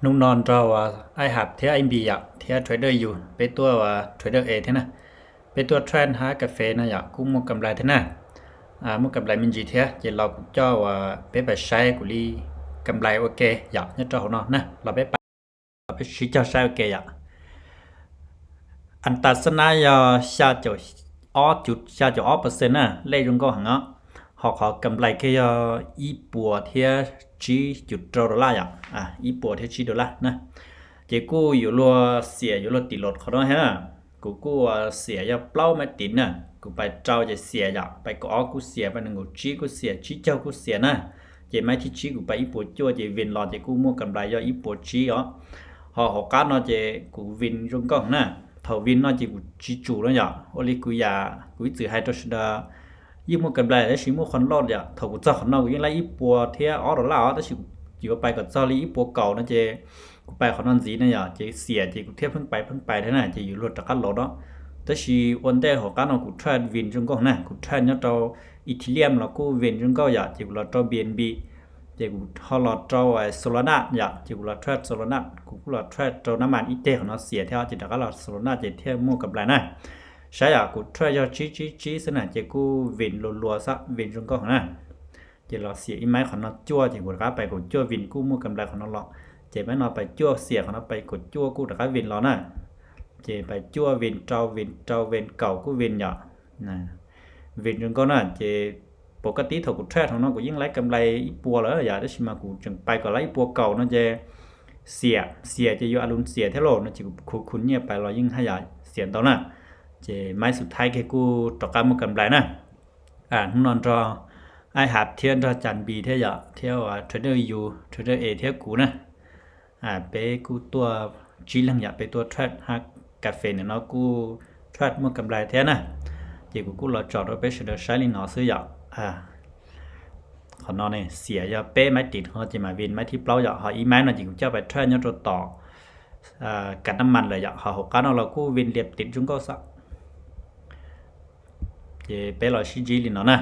Hnub no nrog Aib Hab thiab Aib Npis yom, thiab trader U, peb tuaj, trader A thiab na, peb tuaj trade hab kas fes no yom, kuj muaj kam nplais thiab na. Muaj kam nplais me ntsis thiab, ces los kuv coj uas peb pais saib kuv li kam nplais ua ke yom, nyob rau hauv no na, los peb pais, los peb sib cog saib ua ke yom. As tas xab nab yog xya caum ob percent na, lej zoo nkauj heev os. Ho qhov kam nplais kiag yog ib puas thiab tsib caum rau dollar yom, ib puas thiab tsib dollar na. Ces kuj yuav luag xiam yuav luag tim los qhov no thiab na. Kuv kuj xiam yog plaub maiv tiv na, kuv pais rau ces xiam yom, pais kaum ob kuj xiam, pais nees nkaum tsib kuj xiam, tsib caug kuj xiam na. Ces maiv thib tsib kuv pais ib puas cuaj ces vin los ces kuj muaj kam nplais yog ib puas tsib os. Ho hauv qab no ces kuv vin zoo nkauj na. Thaum vin no ces kuv tsis tsum no yom, ua li kuv yam kuv ib txwm hais rau sawv daws, yeej muaj kam nplais tab sis muaj qhov loj yom. Thaum kuv txog qhov no kuv yeej laib ib puas thiab ob dollar os, tab sis yuav pais kom txog li ib puas kaum no ces kuv pais qhov no ntxiv na yom, ces xiam ces kuv thiaj pheej pais pheej pais thiab na, ces yuav luag rov qab los no. Tab sis ua ntej hauv qab no kuv trade vin zoo nkauj na, kuv trade nyob rau Ethereum los kuj vin zoo nkauj yom, ces kuv los rau B N B, ces kuv ho los rau Solana yom, ces kuv los trade Solana, kuv kuj los trade rau nab mas ib teg qhov no xiam thiab ces rov qab los Solana ces thiaj muaj kam nplais na. Saib yom, kuv trade yog tsib tsib tsib xwb na, ces kuj vin lua lua xwb, vin zoo nkauj na. Ces los xiam ib maiv qhov no cuaj ces kuv rov qab pais kaum cuaj vin kuj muaj kam nplais qhov no los. Ces maiv no pais cuaj xiam qhov no pais kaum cuaj kuj rov qab vin los na. Ces pais cuaj vin rau vin rau vin kaum kuj vin yom. Vin zoo nkauj na, ces pom koj tib thaum kuv trade hauv no kuv yeej laib kam nplais ib puas lawm yom, tab sis mas kuv tseem pais kom laib ib puas kaum no ces xiam, xiam ces yuav a lus xiam thiab lauj no ces kuv khu khu nyiaj pais los yeej haj yam xiam ntau na. Ces maiv xub thaib kiag kuj rov qab muaj kam nplais na. Hnub no nrog Aib Hab thiab nrog Cas Npis thiab yom, thiab uas trader U, trader A thiab kuv na. Peb kuj tuaj tsib leeg yom, peb tuaj trade hab kas fes ntawm no kuj trade muaj kam nplais thiab na. Ces kuv kuj los tsom rau peb sawv daws saib li no xwb yom. Qhov no ne xiam yog peb maiv tiv no ces mam vin maiv thib plaub yom, ho ib maiv no ces kuv coj pais trade nyob rau tom kas nab mas lawm yom, ho hauv qab no los kuj vin liam tiv zoo nkauj xwb. Ces peb los sib ntsib li no na.